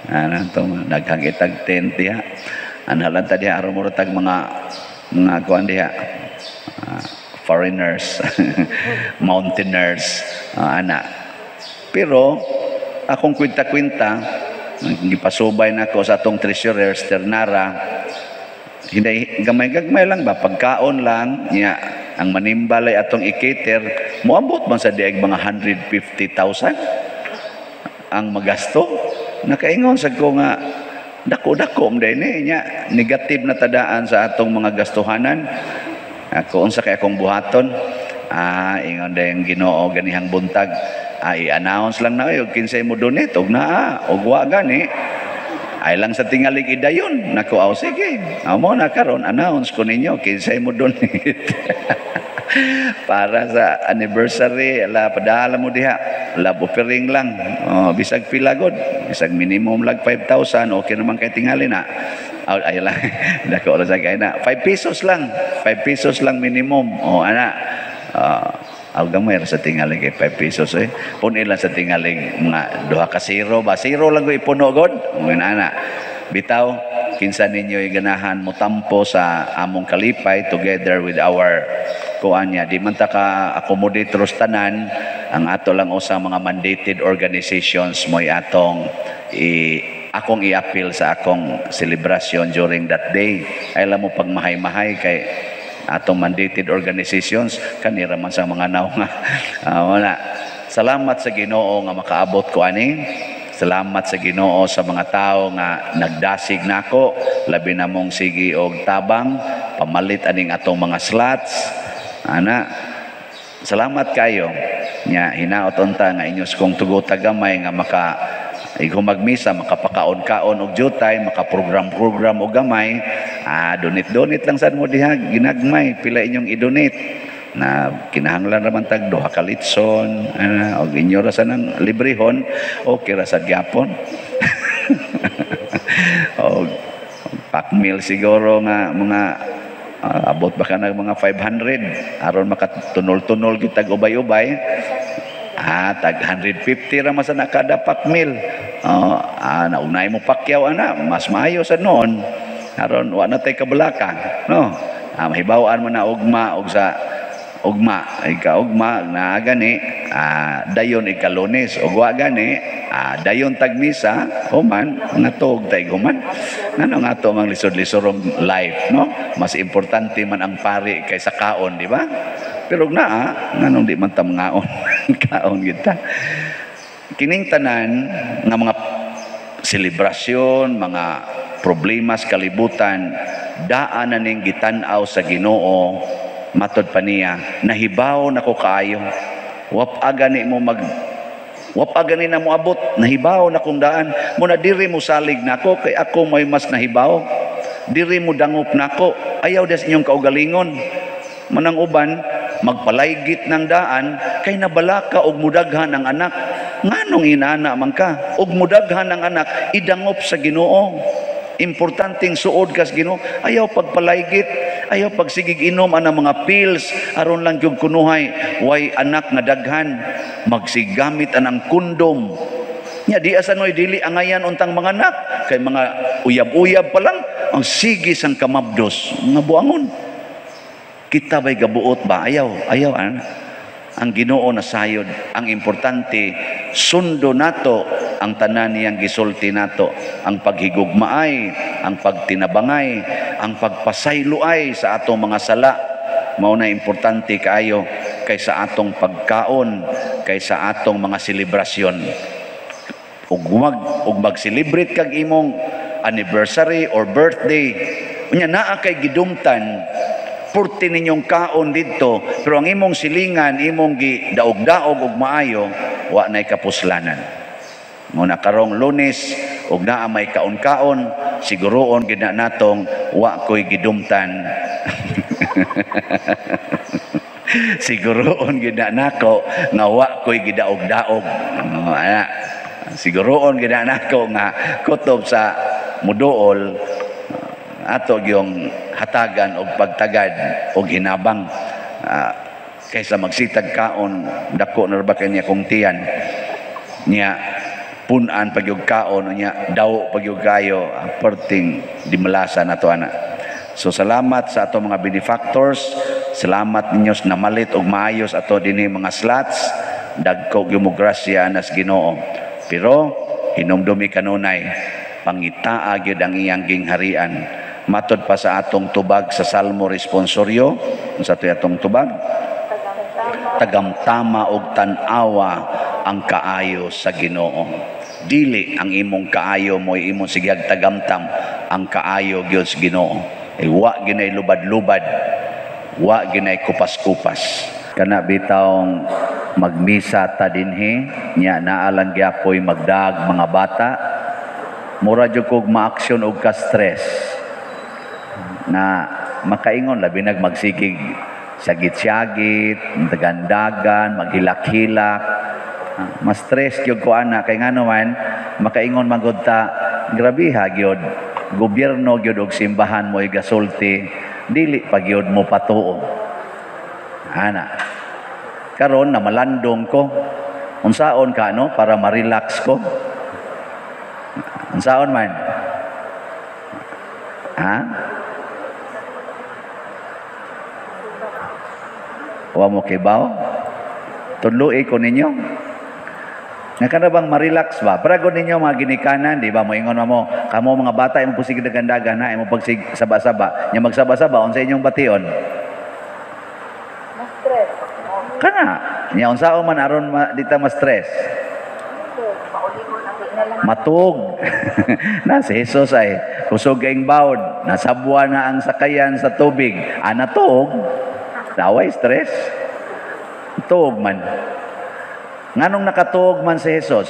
ana to, daghang itag tent diha, analang ta diha aron mura tag mga kuan diha, foreigners, mountaineers, ana. Pero akong kwenta-kwenta, gipasubay na ko sa atong treasurer Sternara, hindi gamay-gagmay lang ba, pagkaon lang niya ang manimbalay atong i-cater, moabot man sa diag mga 150,000 ang magasto. Nakaingon sa ko nga dako-dako man ni nya, negative na tadaan sa atong mga gastuhanan. Ako, unsa kay akong buhaton? Ingon dayong Ginoo ganihang buntag, i-announce lang na og kinsay mo donate og naa og wa gani ay lang sa tingalig idayon. Nako, aw sige, amo na karon, announce ko ninyo kinsay mo donate para sa anniversary. Ala, padala mo diha, love offering lang. Oh, bisag pila god, bisag minimum lag 5,000, okay naman kay tingali na. Aw, ay lang, dako ra sa kay na 5 pesos lang, 5 pesos lang minimum. Oh, ana, aw gamay ra sa tingali kay 5 pesos eh. Puno lang sa tingaling mga duha ka zero ba, zero lang ko ipuno god. Ngun ana, bitaw kinsa ninyo ganahan mo tampo sa among kalipay together with our kuan niya. Di man ta ka accommodate ros tanan, ang ato lang usa mga mandated organizations mo'y atong i akong i-appeal sa akong celebration during that day. Ay alam mo pagmahay-mahay kay atong mandated organizations kanira man sa mga naw nga wala. Salamat sa Ginoo nga makaabot ko ani. Salamat sa Ginoo sa mga tao nga nagdasig nako, labi na mong sige og tabang pamalit aning atong mga slots. Ana, salamat kayo. Nya hinaot unta nga inyos kong tugot gamay nga maka igo magmisa, makapakaon-kaon og jutay, makaprogram-program og gamay. Donate-donate lang sad mo diha ginagmay, pila inyong i-donate na kinahanglan ra man tag duha ka litson, ana, og inyo ra sa nang librehon, okay ra sad gyapon. Og pack meal siguro nga mga abot ba ka nag mga 500 aron makatunol-tunol kitag ubay-ubay. Tag 150 ra man sa na kada pack meal. Oh, naunay mo pakyaw ana, mas maayo sa noon aron wa na tay kabalaka, no? Mahibaw-an mo na ugma og sa ugma, ika ugma na gani, dayon ika Lunes ug wa gani, dayon tagmisa human nga tuog tay human. Ngano nga ato mang lisod-lisorong life, no? Mas importante man ang pari kaysa kaon, di ba? Pero naa, nganong di man ta mangaon? Kaon kita. Kining tanan nga mga selebrasyon, mga problema sa kalibutan, daan na ning gitan-aw sa Ginoo. Matod pa niya, nahibaw nako kaayo. Wap gani na moabot, nahibaw na kong daan. Muna diri mo salig nako kay ako may mas nahibaw. Diri mo dangop nako. Ayaw des inyong kaugalingon. Manang uban magpalaygit ng daan kay nabalaka og mudaghan ang anak. Nganong inana man ka? Og mudaghan ang anak, idangop sa Ginoo. Importanteng suod kas Ginoo. Ayaw pagpalaygit, ayaw pagsigig inom ana mga pills aron lang gyud kunuhay way anak nga daghan, magsigamit anang kondom. Nya di asa noy dili angayan untang mga anak kay mga uyab-uyab pa lang ang sige sang kamabdos nga buangon. Kita ba'y gabuot ba? Ayaw, ayaw ana. Ang Ginoo na sayod. Ang importante, sundo nato ang tanan niyang gisulti nato. Ang paghigugmaay, ang pagtinabangay, ang pagpasayloay sa atong mga sala. Mao na importante kaayo kaysa atong pagkaon, kaysa atong mga selebrasyon. Ug mag-celebrate kag imong anniversary or birthday, unya naa kay gidumtan, purti ninyong kaon didto, pero ang imong silingan, imong gidaog-daog og maayo, wa nay kapuslanan. Muna karong Lunes ug naa may kaon-kaon, siguroon gid na natong wa koy gidumtan. Siguroon gid na nako nga wa koy gidaog-daog. Ana. Siguroon gid na nako nga kutob sa muduol ato gyung hatagan og pagtagad og hinabang, kaysa magsitag kaon dako na ra ba kanya kong tiyan niya punan pagyug kaon niya daw pagyug kayo perting dimalasa nato ana. So salamat sa ato mga benefactors, salamat ninyo sa namalit og maayos ato dinhi mga slots, dagko gyud mo grasya anas Ginoo. Pero hinumdumi kanunay pangitaa gyud ang iyang gingharian. Matod pa sa atong tubag sa Salmo responsoryo, unsa toy atong tubag? Tagamtama og tan-awa ang kaayo sa Ginoo. Dili ang imong kaayo mo'y imong sigag tagamtam, ang kaayo gyud sa Ginoo. Ay wa ginay lubad-lubad, wa ginay kupas-kupas. Kana bitawng magmisa ta dinhi, nya naa lang gyapoy magdaag mga bata, mura jud kog maaksyon og ka-stress na makaingon labi nag magsigig sagit-sagit, dagandagan, maghilak-hilak. Mas-stress gyud ko ana kay ngano man makaingon man gud ta, grabiha gyud gobyerno gyud og simbahan mo'y gasulti, dili pa gyud mo patuo. Ana. Karon namalandong ko. Unsaon ka no para ma-relax ko? Unsaon man? Ha? Wa mo kibaw? Tudloi ko ninyo. Nga kana bang ma-relax ba? Pragon ninyo mga ginikanan, di ba? Moingon mo, kamo mga bata imong pusig dagandagan na imong pagsig saba-saba. Nya magsaba-saba unsa inyong bation? Ma-stress. Kana, nya unsaon man aron di ta ma-stress? Matug. Na si Jesus ay kusog kaing bawod, nasabwa na ang sakayan sa tubig. Ana tuog. Daway stress. Tuog man. Nganong nakatuog man si Jesus?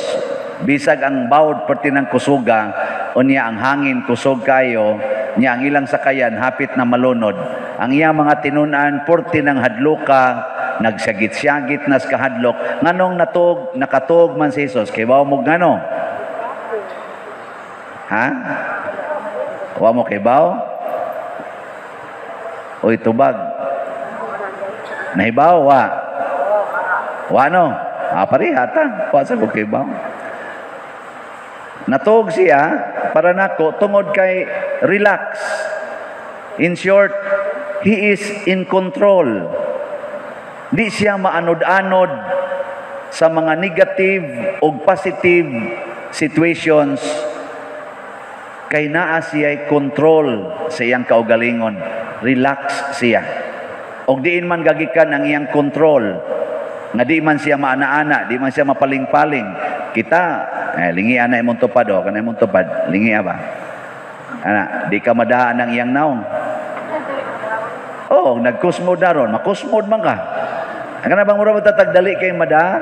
Bisag ang bawod perti ng kusuga, unya ang hangin kusog kayo, niya ang ilang sakayan hapit na malunod. Ang iya mga tinun-an perti ng hadloka, nagsagit-sagit nas kahadlok. Nganong nakatuog man si Jesus? Kay bawo mo ngano? Ha? Wa mo kay bawo? Oy tubag. Nahibaw wa. Wa no? Ah, pareha ta. Wa sa ko kay bawo. Natuog siya para nako tungod kay relax. In short, he is in control. Di siya maanod-anod sa mga negative o positive situations kay naa siya'y control sa iyang kaugalingon. Relax siya. Og diin man gagikan ang iyang control, nga di man siya maana-ana, di man siya mapaling-paling. Kita, lingian na imong tupad, o, kanay imong tupad, lingia ba? Ana, di ka madaan ang iyang naong. Oo, nagkusmod na ron, makusmod man ka. Ang kana bang mura mo tatagdali kay mada?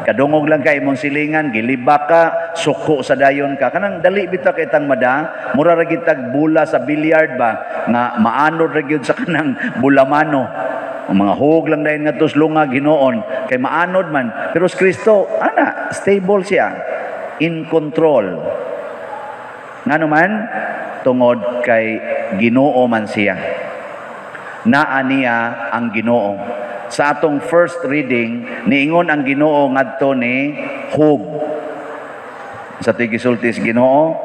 Kadungog lang kay imong silingan, gilibak ka, suko sa dayon ka. Kanang dali bitaw kay tang mada, mura ra gitag bula sa billiard ba nga maanod ra gyud sa kanang bulamano. Ang mga hug lang dayon ngadto sa lungag hinuon kay maanod man. Pero si Kristo, ana, stable siya, in control. Ngano man, tungod kay Ginoo man siya. Naa niya ang Ginoo. Sa atong first reading, niingon ang Ginoo ngadto ni Job. Sa ito'y gisulti sa Ginoo,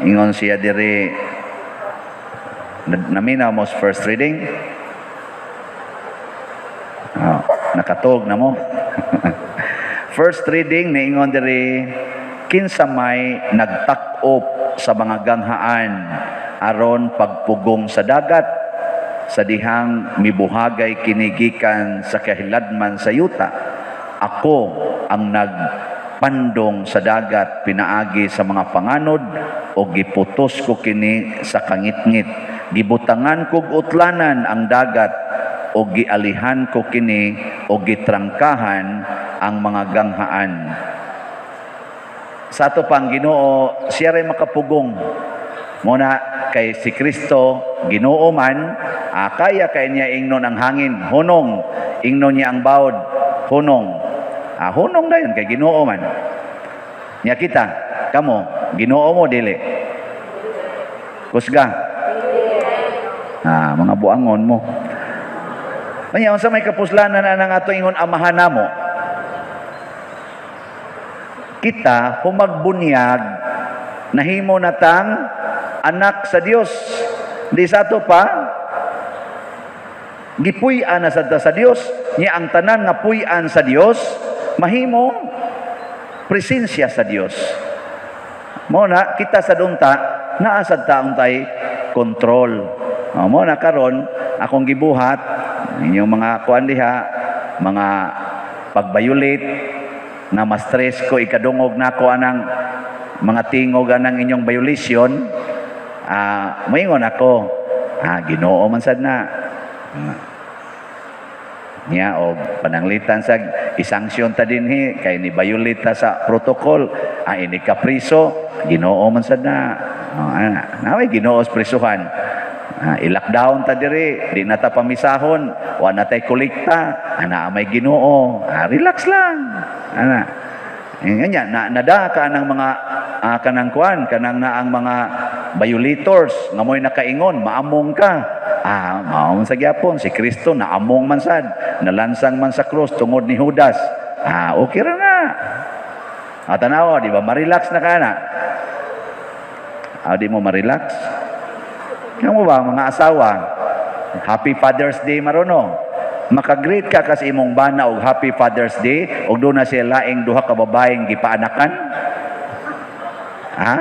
ingon siya diri, naminaw mo sa first reading? Oh, nakatog na mo. First reading, niingon diri, kinsa may nagtak-op sa mga ganghaan aron pagpugong sa dagat sa dihang mibuhagay kinigikan sa kahiladman sa yuta. Ako ang nagpandong sa dagat pinaagi sa mga panganod o giputos ko kini sa kangitngit. Gibutangan kog utlanan ang dagat o gialihan ko kini o gitrangkahan ang mga ganghaan. Sa ato pang Ginoo, siya ray makapugong. Muna kay si Kristo Ginoo man, kaya kay niya ingnon ang hangin, hunong, ingnon niya ang bawd, hunong. Hunong dayon kay Ginoo man. Nya kita, kamo, Ginoo mo dili? Kusga. Mga buangon mo. Kanya unsa may kapuslanan anang ato ingon amahan namo? Kita humagbunyag nahimo natang anak sa Dios. Di sa ato pa gipuy-an na sad ta sa Dios. Nya ang tanan nga puy-an sa Dios mahimo presensya sa Dios. Mo na kita sa dunta naa sad ta untay control. O, mo na karon akong gibuhat inyong mga kuan diha, mga pag-violate na ma-stress ko ikadungog nako anang mga tingog anang inyong violation, moingon ako, Ginoo man sad na. Niya og pananglitan sa isanksyon ta dinhi kay ni violate ta sa protocol, ini ka priso, Ginoo man sad na. Oh, naway Ginoo sa prisuhan. I-lockdown ta diri, di na ta pamisahon, wa na tay kolekta, ana may Ginoo. Relax lang. Ana. Nga na nada ka ng mga kanang kuan, kanang naang mga violators nga mo'y nakaingon, maamong ka. Mao man sa gyapon si Kristo naamong man sad, nalansang man sa krus tungod ni Judas. Okay ra na. Tanawa, di ba? Ma-relax na ka na. Di mo ma-relax? Kamo ba, mga asawa, Happy Father's Day marono. Makagreet ka kasi imong bana og Happy Father's Day og doon na siya laing duha ka babaeng gipaanakan. Ha?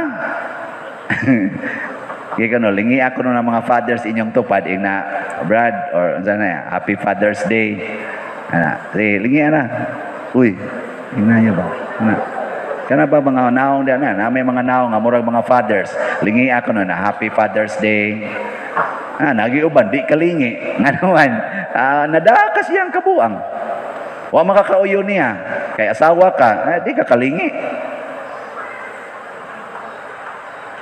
Kaya kano, lingi ako no ng mga fathers inyong tupad ing na Brad or unsa na, Happy Father's Day. Ana, sige, lingi ana. Uy, ingna ba? Ana. Kana ba mga naong diyan na, may mga naong nga murag mga fathers. Lingi ako no na Happy Father's Day. Nagiuban di kalingi. Ngano man, nada kasi ang kabuang. Wa makakauyo niya. Kay asawa ka, di ka kalingi.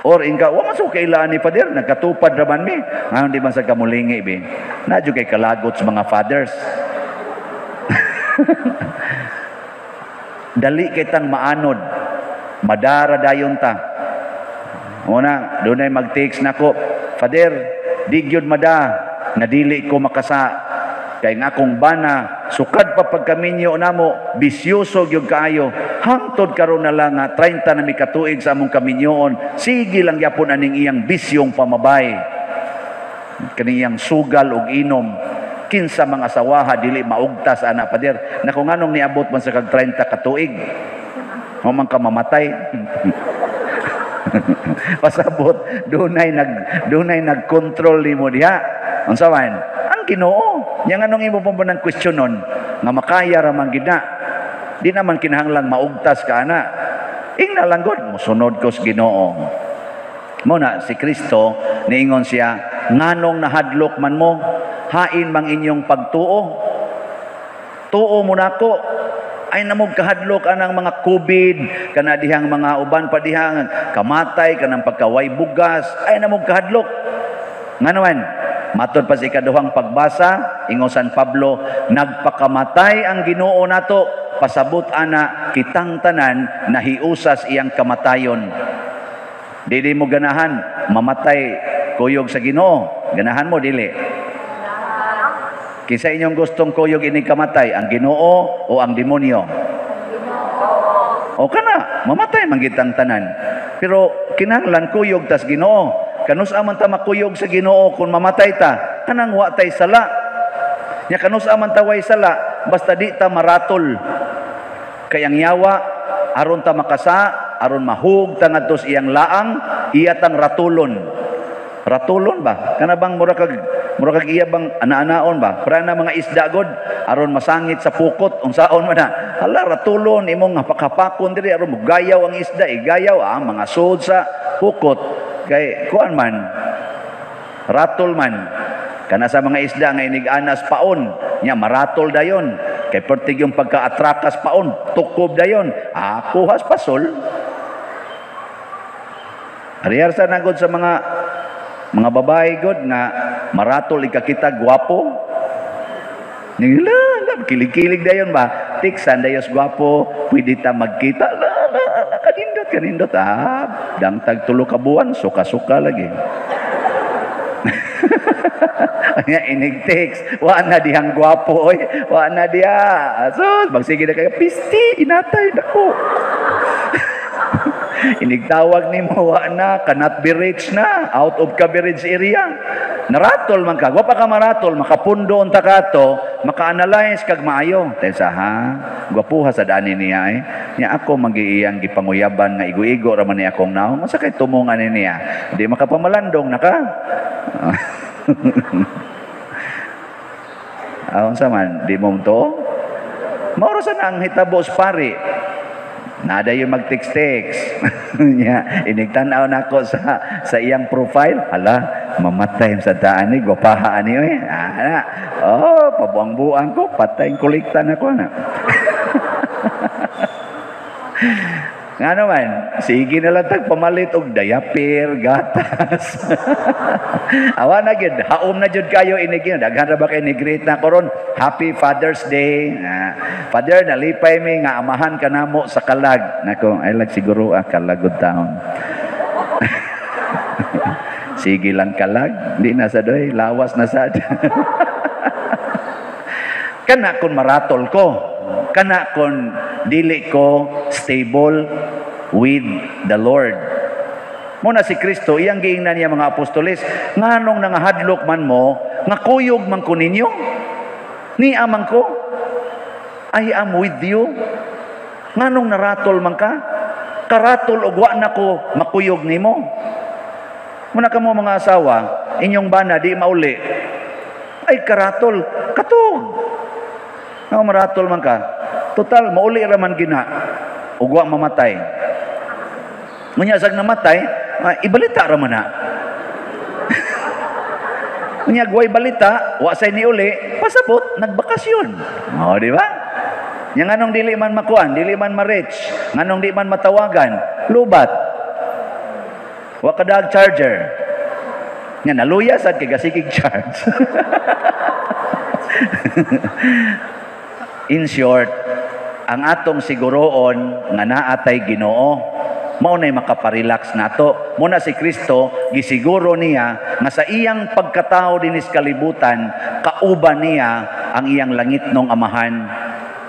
Or ingka, wa man so kailaan ni Father, nagkatupad ra man mi. Ngano di man sa kamulingi bi. Na jud kay kalagot sa mga fathers. Dali kitang maanod, madara dayon ta. Una, dunay mag-text nako, Father, di gyud mada, nadili ko makasa. Kay nga akong bana, sukad pa pagkaminyo namo, bisyoso gyud kaayo. Hangtod karon na lang nga 30 na mi katuig sa among kaminyoon, sige lang gyapon aning iyang bisyong pamabay. Kaniyang sugal og inom. Kinsa mga asawaha dili maugtas ana Pader. Nako nganong niabot man sa kag 30 katuig. Mo man ka mamatay. Pasabot dunay nagkontrol nimo diha. Unsa man? Ang Ginoo. Nya nganong imo pa man ang kwestiyonon nga makaya ra man gid na. Di naman kinahanglang maugtas ka ana. Ingna lang gud mosunod ko sa Ginoo. Mo na si Kristo niingon siya, nganong nahadlok man mo, hain mang inyong pagtuo. Tuo mo nako, ay namog kahadlok anang mga COVID, kana dihang mga uban pa dihang kamatay, kanang pagkaway bugas, ay namog kahadlok. Ngano man, matod pa sa ikaduhang pagbasa, ingon San Pablo, nagpakamatay ang Ginoo nato, pasabot ana kitang tanan nahiusas iyang kamatayon. Dili mo ganahan mamatay kuyog sa Ginoo, ganahan mo dili? Kinsa inyong gustong kuyog ining kamatay, ang Ginoo o ang demonyo? O kana, mamatay man gitang tanan. Pero kinahanglan kuyog tas Ginoo. Kanus-a man ta makuyog sa Ginoo kung mamatay ta? Kanang wa tay sala. Nya kanus-a man ta way sala, basta di ta maratol. Kay ang yawa aron ta makasa, aron mahug ta ngadto sa iyang laang, iya tang ratulon. Ratulon ba? Kana bang mura kag iya bang ana-anaon ba? Para na mga isda god aron masangit sa pukot, unsaon man na? Hala, ratulon imong hapak-hapakon diri aron mogayaw ang isda, igayaw mga sud sa pukot kay kuan man, ratol man. Kana sa mga isda nga inig-anas paon, nya maratol dayon. Kay pertig yung pagka-atrakas paon, tukob dayon. Kuhas pasol. Ariyar sa nagod sa mga babae god nga maratol ikakita gwapo. Nila, kilig-kilig dayon ba? Tiksan dayos gwapo, pwede ta magkita. La, la, la, kanindot, kanindot. Dangtag 3 ka buwan, suka-suka lagi. Anya inig text, wa na dihang gwapo oy, wa na diha. So, magsige na kayo, pisti, inatay nako. Inigtawag nimo wa na, cannot be reached na, out of coverage area. Naratol man ka, wa pa ka maratol, makapundo unta ka to, maka-analyze kag maayo. Tensa ha, gwapuha sa dani niya eh. Nya ako magiiyang gipanguyaban nga igo-igo ra man ni akong naong. Unsa kay tumongan ni niya? Di makapamalandong na ka. Unsa man, di mo to? Mauro sa nang hitabo sa pari. Nada yung mag-text-text. Nya, inigtan-aw nako sa iyang profile. Hala, mamatay sa daan ni, gwapaha ni oy. Na. Oh, pabuang-buang ko, patay kolekta na ko na. Nga naman, sige na lang tag pamalit og diaper, gatas. Awa na gyud, haom na jud kayo inig yun. Daghan ra ba kay ni-greet na karon? Happy Father's Day. Father, nalipay mi nga amahan ka namo sa kalag. Nako, ay lag siguro kalag gud taon. Sige lang kalag, di na sa doy, lawas na sad. Kana kun maratol ko, kana kun dili ko stable with the Lord. Muna si Kristo, iyang giingnan niya mga apostoles, nganong nangahadlok man mo, nga kuyog man ko ninyo, niya man ko, I am with you. Nganong naratol man ka, karatol og wa na ko makuyog nimo. Muna kamo mga asawa, inyong bana di mauli, ay karatol, katog. Nga maratol man ka, total, mauli ra man gina, ug wa mamatay. Ngunya sag namatay, ibalita ra man na. Ngunya gway balita, wa say niuli, pasabot, nagbakasyon. O, di ba? Nya nganong dili man makuan, dili man ma-reach, nganong di man matawagan, lubat. Wa kadag charger. Nya naluya sad kay gasigig charge. In short, ang atong siguroon nga naatay Ginoo, mao nay makaparelax nato. Muna si Kristo gisiguro niya nga sa iyang pagkatao dinis kalibutan, kauban niya ang iyang langitnong amahan.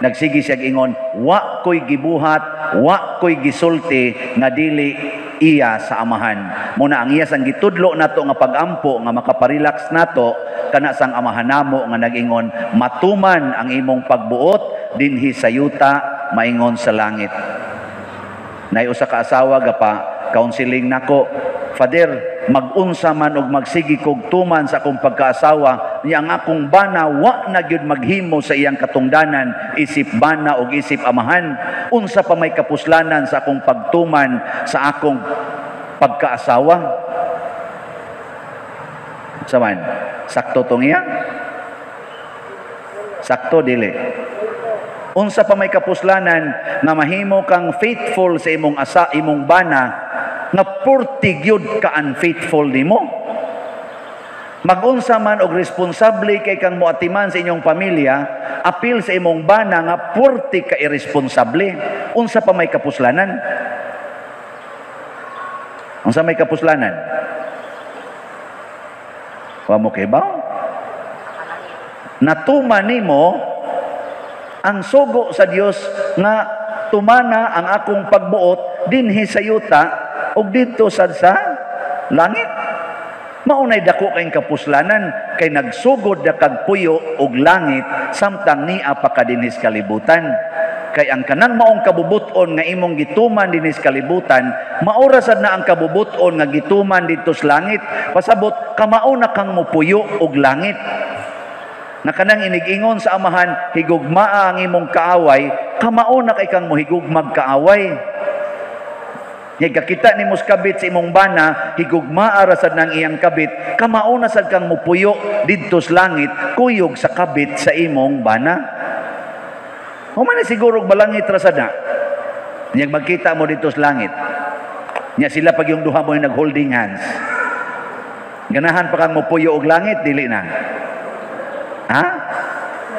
Nagsige siya ingon, wa ko'y gibuhat, wa ko'y gisulti nga dili iya sa amahan. Muna ang iya sang gitudlo nato nga pagampo nga makaparelax nato kana sang amahan namo nga nag-ingon, matuman ang imong pagbuot dinhi sa yuta maingon sa langit. Nay usa ka asawa gapa counseling nako, Father, magunsa man og magsigi kog tuman sa akong pagkaasawa, niya ang akong bana wa na gyud maghimo sa iyang katungdanan isip bana og isip amahan. Unsa pa may kapuslanan sa akong pagtuman sa akong pagkaasawa? Saman, sakto tong iya? Sakto dili? Unsa pa may kapuslanan nga mahimo kang faithful sa imong asa, imong bana, nga purti gyud ka unfaithful nimo? Magunsa man og responsable kay kang moatiman sa inyong pamilya, apil sa imong bana nga purti ka irresponsable. Unsa pa may kapuslanan? Unsa may kapuslanan? Wa mo kay ba? Natuman nimo ang sugo sa Dios nga tumana ang akong pagbuot dinhi sa yuta ug didto sad sa langit. Maunay dako kayong kapuslanan kay nagsugod na kag puyo og langit samtang nia pa ka dinhi sa kalibutan. Kay ang kanang maong kabubuton nga imong gituman dinhi sa kalibutan, maura sad na ang kabubuton nga gituman didto sa langit. Pasabot kamao na kang mupuyo og langit. Na kanang inigingon sa Amahan, higugmaa ang imong kaaway, kamao na kay kang mohigugmag kaaway. Nya kakita nimo sa kabit sa imong bana, higugmaa ra sad nang iyang kabit, kamao na sad kang mupuyo didto sa langit, kuyog sa kabit sa imong bana. Human na siguro balangit ra sad na. Nya magkita mo didto sa langit. Nya sila pag yung duha mo yung nag-holding hands. Ganahan pa kang mupuyo og langit, dili na. Ha?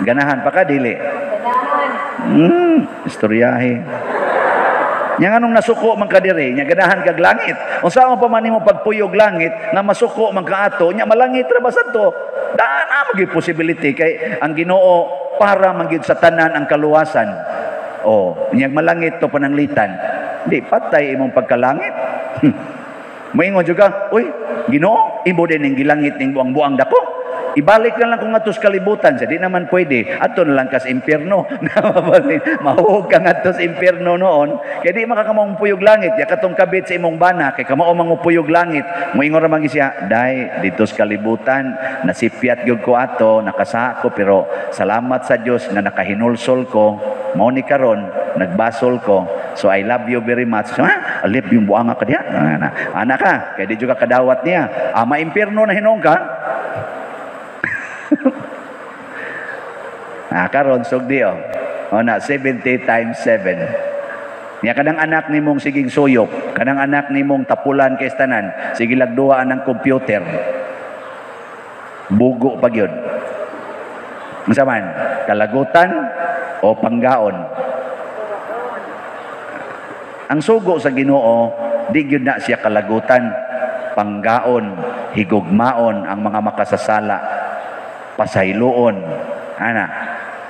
Ganahan pa ka, dili? Ganahan. Istoryahe. Nya nganong nasuko man ka diri, nya ganahan kag langit. Unsa man pa man nimo pagpuyog langit nga masuko man ka ato, nya malangit ra ba sad to? Daan na magyud possibility kay ang Ginoo para man gyud sa tanan ang kaluwasan. Oh, nya malangit to pananglitan. Di patay imong pagkalangit. Moingon jud ka, "Uy, Ginoo, imo din ning gilangit ning buang-buang dako. Ibalik na lang kung atos kalibutan." Sa di naman pwede. Ato na lang kas impyerno. Mahuog ka ngadto sa impyerno noon. Kaya di makakamong puyog langit. Ya katong kabit sa imong bana. Kay kamao mangupuyog langit. Moingon ra man siya, "Day, dito sa kalibutan, nasipyat gyud ko ato, nakasako ko, pero salamat sa Dios nga nakahinulsol ko. Mao ni karon, nagbasol ko. So I love you very much." So, ha? Alip yung buanga ka diya. Ana, ana ka. Kaya di juga kadawat niya. Ama impyerno na hinuon ka. Ah, karon sugdi oh. O na 70 times 7. Nya kanang anak nimong siging suyop, kanang anak nimong tapulan kay tanan, sige lagduaan ng computer. Bugo pa gyud. Unsa man? Kalagutan o panggaon? Ang sugo sa Ginoo, di gyud na siya kalagutan, panggaon, higugmaon ang mga makasasala, pasayloon. Ana,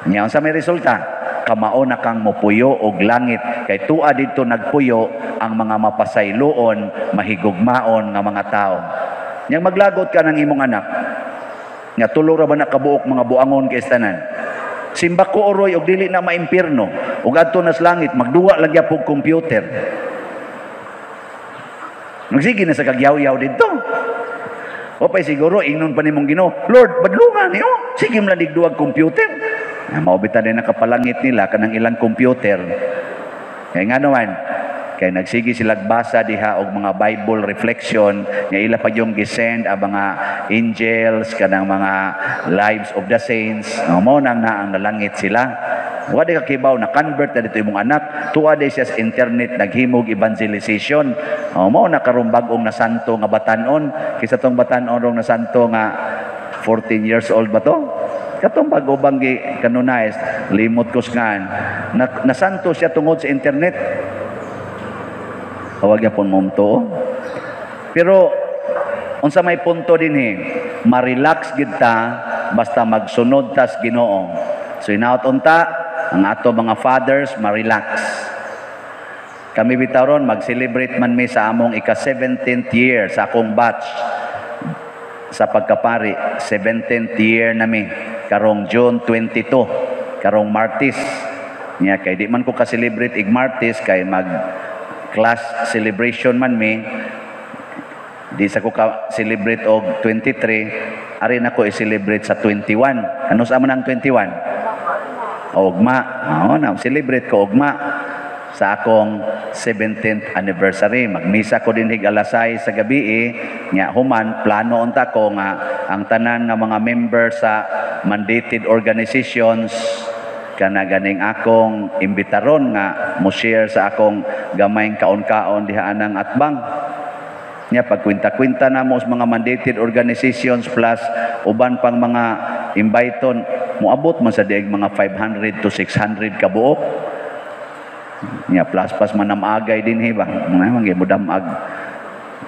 nya unsa may resulta? Kamao na kang mopuyo og langit kay tua didto nagpuyo ang mga mapasayloon, mahigugmaon nga mga tao. Nya maglagot ka ng imong anak, nga tulo ra ba na kabuok mga buangon kay tanan. Simba ko oroy og dili na maimpierno ug adto na sa langit magduwa lang gyapon computer. Magsige na sa kagyaw-yaw didto. O pay siguro ingnon pa nimong Ginoo, "Lord, badlungan niyo. Sige man lang duwag computer." Na maobita din nakapalangit nila kanang ilang computer. Kaya nga naman, kay nagsige sila basa diha og mga Bible reflection nga ila pa yung gisend ang mga angels kanang mga lives of the saints. No, mo nang naang nalangit sila. Wa di ka kibaw na convert na dito imong anak, tuwa di siya sa internet naghimog evangelization. O, mo na karon bag-ong nasanto nga batan-on, kaysa tong batan-on rong nasanto nga 14 years old ba to? Katong bago bang gi kanunay, limot ko ngan. Na, nasanto siya tungod sa internet. Tawag yapon mo to. Pero unsa may punto dinhi, ma-relax gid ta basta magsunod tas Ginoo. So inaot unta ang ato mga fathers ma-relax. Kami bitaw ron mag-celebrate man mi sa among ika-17th year sa akong batch sa pagkapari, 17th year nami karong June 22, karong Martes. Nya kay di man ko ka-celebrate ig Martes kay mag class celebration man mi. Di sa ko ka-celebrate og 23, ari na ko i-celebrate sa 21. Ano sa amo nang 21? Ugma. Oo, na celebrate ko ugma sa akong 17th anniversary. Magmisa ko din hig alas 6 sa gabi eh. Nya human plano unta ko nga ang tanan nga mga member sa mandated organizations Kana ganing akong imbitaron nga mo share sa akong gamayng kaon-kaon diha anang atbang. Nya pagkwinta-kwinta na mo sa mga mandated organizations plus uban pang mga imbiton, moabot man sa diag mga 500 to 600 ka buok. Nya plus pas manamagay din ba? Mga mga mudamag.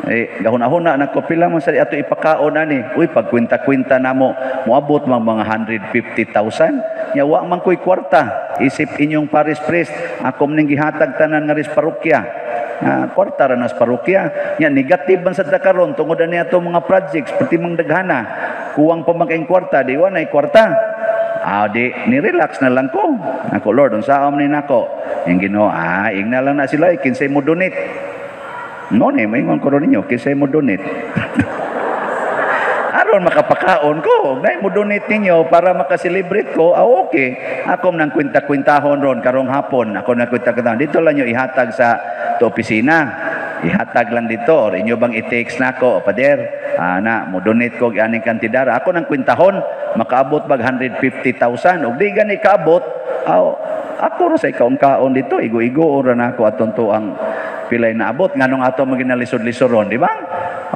Eh, gahuna-huna na ko pila man sa ato ipakaon ani. Uy, pagkwinta-kwinta namo, moabot man mga 150,000. Nya wa man ko'y kwarta. Isip inyong parish priest, ako ning gihatag tanan nga ris parokya. Kwarta ra nas parokya. Nya negative man sad ta karon tungod ani ato mga projects pati mang daghana. Kuwang pa man kayong kwarta, di wa nay kwarta. Ah, di ni-relax na lang ko. Ako, "Lord, unsaon ni nako?" Yung Ginoo, ingna lang na sila, eh, kinsay mo donate. No, ni, maingon ko ron ninyo, kinsay mo donate. Aron makapakaon ko, nay mo donate ninyo para makaselebrate ko, ah, okay. Ako nang kwinta-kwintahon ron karong hapon, ako nang kwinta-kwintahon. Dito lang nyo ihatag sa to opisina. Ihatag lang dito or inyo bang i-text nako, "Pader, na mo donate ko aning kantidad." Ako nang kwintahon, makaabot bag 150,000. Ug di gani kaabot, aw, ako ra sa ikaon-kaon dito, igo-igo ra nako aton to ang pilay naabot nganong ato maginalisod-lisod, di ba?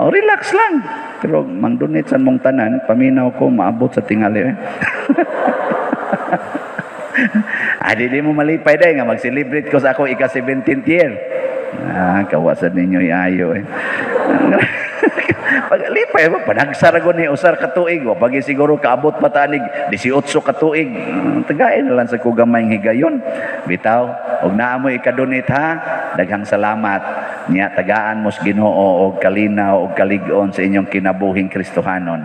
Oh, relax lang. Pero mang-donate sa mong tanan, paminaw ko maabot sa tingali. Eh. Ah, di mo malipay day nga mag-celebrate ko sa ako ika-17th year. Ah, kawasan ninyo iayo eh. Pag lipay mo, panagsara ko ni usar ka tuig, wa pag siguro kaabot pa tanig 18 ka tuig. Tagain na lang sa ko gamayng higayon. Bitaw, og naa mo ika-donate ha, daghang salamat. Nya tagaan mo sa Ginoo og kalinaw og kalig-on sa inyong kinabuhing Kristohanon.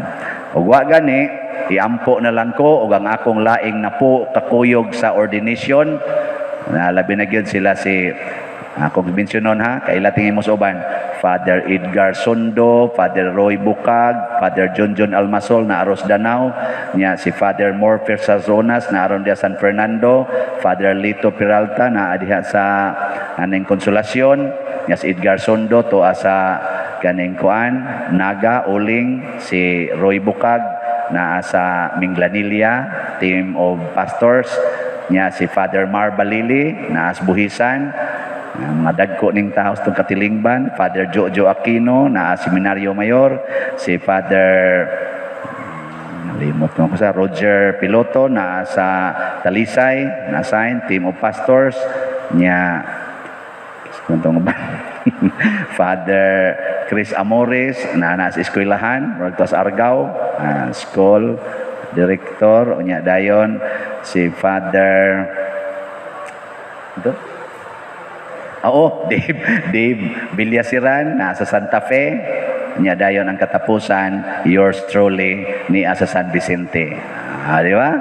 Ug wa gani, iampo na lang ko og ang akong laing napo kakuyog sa ordination. Na labi na gyud sila si akong mensyonon ha, kaila tingin mo sa uban. Father Edgar Sondo, Father Roy Bukag, Father John John Almasol na aros Danao, niya si Father Morfer Sazonas na aron diha San Fernando, Father Lito Peralta na diha sa aning Konsolasyon, niya si Edgar Sondo to sa kaning kuan, Naga, Uling, si Roy Bukag na sa Minglanilla, team of pastors, niya si Father Mar Balili na as Buhisan, ang mga dagko ning tao sa katilingban, Father Jojo Aquino na Seminaryo Mayor, si Father nalimot ko sa Roger Piloto na sa Talisay, na assign team of pastors niya. Kuntong ba? Father Chris Amores na nasa eskwelahan, murag to sa Argao, school director. Unya dayon si Father ito. Oo, Dave Villasiran, nasa Santa Fe. Nya dayon ang katapusan, yours truly, ni sa San Vicente. Ah, di ba?